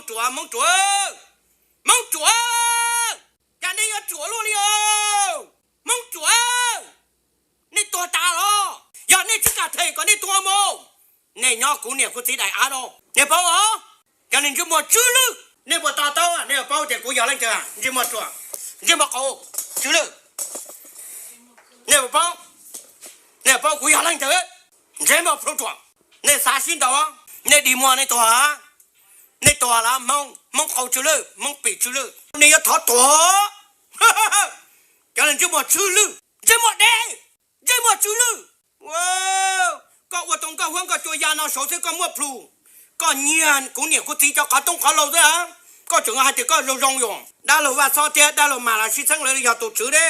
Ruam, Hmoob ruam, Hmoob ruam, cas nej yuav ruam luaj li os? Hmoob ruam, nej tuag tas los? Yog nej tsis kam them kom nej tuag mus, nej nyob kuv niam kuv txiv daim av no, nej paub os? Cov niag ntsej muag tsw lwj, nej puas to taub? Nej yuav paub tias kuv yog leej twg, ntsej muag ruam, ntsej muag qau tsw lwj. Nej puas paub? Nej puas paub kuv yog leej twg? Ntsej muag plhu ruam, nej xav sib ntaus, nej dig muag nej tuag. Nej tuag los Hmoob, Hmoob qau tsw lwj, Hmoob pim tsw lwj, nej yuav thov tuag. Cov niag ntsej muag tsw lwj, ntsej muag dev, ntsej muag tsw lwj. Koj ua tau nkauj huab nkauj cua ya no saud xwb koj muab plhu, koj nyiag kuv niam kuv txiv cov qhov toob qhov hlau xwb. Koj tseem hais tias koj zoo zoo yom? Dab laug Vaj Xob thiab dab laug Mas los sib txheeb lawv yog tus tswv ne,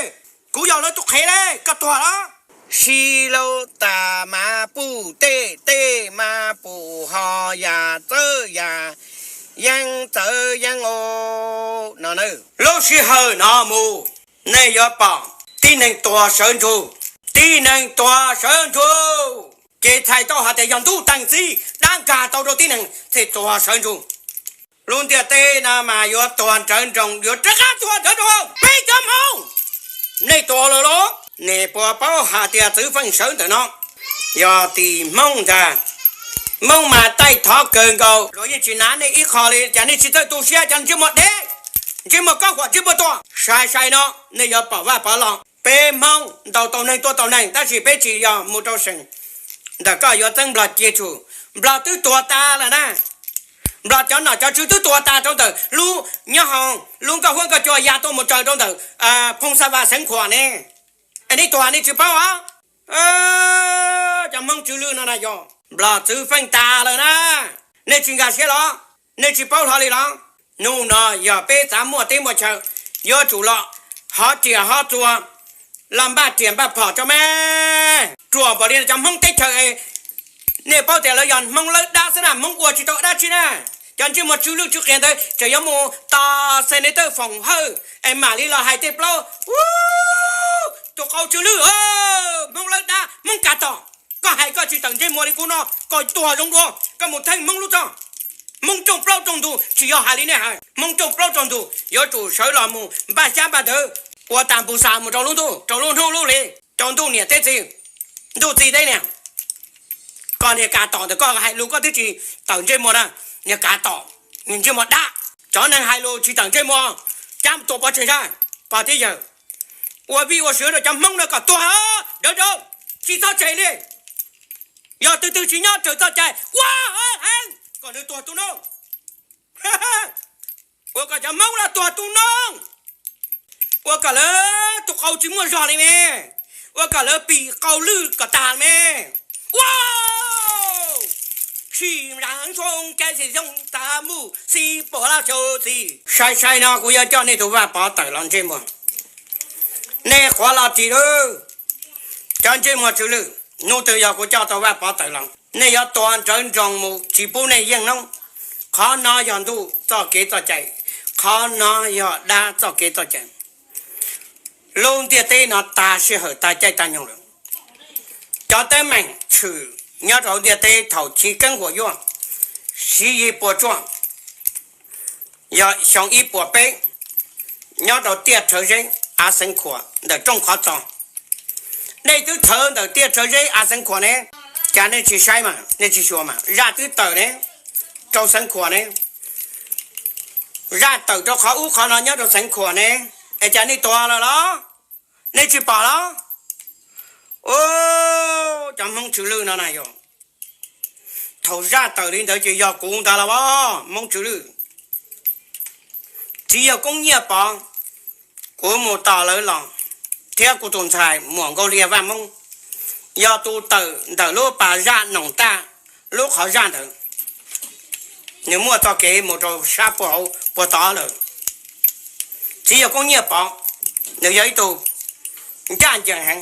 kuv yog lawv tus qhev ne, koj tuag los? Sib laub tas mas puj tej tej mas pum ho yam txawb yam yeeb txawv yeeb os no. Lub sij hawm no mus, nej yuav pom tib neeg tuag sawv ntsug, tib neeg tuag sawv ntsug. Ces txhais tau hais tias yog ntuj teem txim, dab nkag tau rau tib neeg thiaj tuag sawv ntsug. Lub ntiaj teb no mas yuav tuag nrawv nroos, yuav rov qab tuag nrawv nroos. Peb cov Hmoob, nej tuag lawm los? Nej puas paub hais tias txwv feej sawv ntawm no yog tim Hmoob ntag? Hmoob mas taij thov kawg nkaus, luag yeej tsis hnav nej ib qho li, cas nej tsis txawj tu siab, cov ntsej muag dev, ntsej muag kob huam, ntsej muag tuag. Sai sai no nej yuav pom vaj pom los. Peb Hmoob ntaus tau neeg tua tau neeg, tab sis peb tsis yog mus rau seem ntawm koj yuav txeeb Nplog cia tsum. Nplog twb tuag tas lawm na. Nplog cov nom cov tswv twb tuag tas rau ntawm lub nyob hauv lub nkauj huab nkauj cua ya tuaj mus tsaws rau ntawm Phoo Xa Vas Xeev Khuam ne. Es nej tuag nej tsis paub os? Cov Hmoob tsw lwj no na yog Nplog txwv feej tas lawm na. Nej tsis nkag siab los? Nej tsis paub hlo li los? Hnub no yog peb xav muaj teb muaj chaw, yuav tsum los hov riam hov txuas, los npaj riam npaj phom tso mas. Ruam npaum li cov Hmoob teb chaws, nej paub tias lawv yog Hmoob lawb dab xwb na, Hmoob ua tsis tau dab tsi na. Cov ntsej muag tsw lwj tsw qias ntawd tseem yuav mus tos Senator Foom Hawj es mam li los hais tej plaub. Tus qau tsw lwj, Hmoob lawb dab, Hmoob kav tom. Koj hais koj tsis tawm ntsej muag li kuv no, koj tuag zoo dua, koj mus theej Hmoob lub txoj. Hmoob rooj plaub rooj ntug tsis yog hais li nej hais, Hmoob rooj plaub rooj ntug yuav tsum sawv los mus npaj xyab npaj ntawv, ua tas npus xas mus rau lub ntuj, rau lub hnub lub hli, rau ntuj niam teb txiv, ntuj txiv teb niam. Koj niag kav tom ntawm koj hais lus koj twb tsis tawm ntsej muag na, niag kav tom, niag ntsej muag dab. Cov neeg hais lus tsis tawm ntsej muag, cab tua pov tseg sab, pog thiab yawg, ua vij ua sw rau cov Hmoob no kom tuag nrawv nroos, tsis txhob tseg li. Yog tus twg tsis nyob raws txoj cai ua heev kom nws tuag tu noob. Ua kom cov Hmoob no tuag tu noob, ua kom lawv tus qau tsis muaj zog li me, ua kom lawv pim qau lwj kom tag me. Ua, sim zoo, zoo, zoo, mus xi pom laj xyov xi. Sai sai no kuv yuav coj nej tus Vaj Pov tawm los ntsej muag. Nej qhuav los ris lawm, cov ntsej muag tsw lwj. Hnub twg yog kuv coj tau Vaj Pov tawm los, nej yuav tuag nrawv nroos mus tsis pub nej yeej noob. Qhov no yog ntuj txoj kev txoj cai, qhov no yog dab txoj kev txoj cai. Lub ntiaj teb no tag sij hawm tag caij tag nyoog lawm. Cov teeb meem tshwm nyob rau ntiaj teb thaum chiv keeb huam yuaj, siv yig puas tsuaj, yog xyoo ib puas peb, nyob rau Tiaj Rhawv Zeb, Av Xeev Khuam, ntawm rooj qhov txos. Nej twb thawv ntawm Tiaj Rhawv Zeb, Av Xeev Khuam ne, cas nej tsis saib mas, nej tsis xyuas mas, zaj twb tawm ne, rau Xeev Khuam ne. Zaj tawm rau qhov ub qhov no nyob rau Xeev Khuam ne, es cas nej tuag lawm los? Nej tsis pom los? Cov Hmoob tsw lwj no na yog, thaum zaj tawm li ntawd ces yog kuv ntag los as, Hmoob tsw lwj. Txiv yawg Koob Nyiaj Pov, kuv mus tos lawv los, thiab kuv tus ntxhais Muam Nkauj Liag Vaj Moob, yog tus tawm ntawm lub pas zaj Noom Taj lub qhov zaj ntawd. Nws muaj txoj kev mus rau sab puag hauv puag tod lawm. Txiv yawg Koob Nyiaj Pov, nws yog ib tug ncaj ncees heev,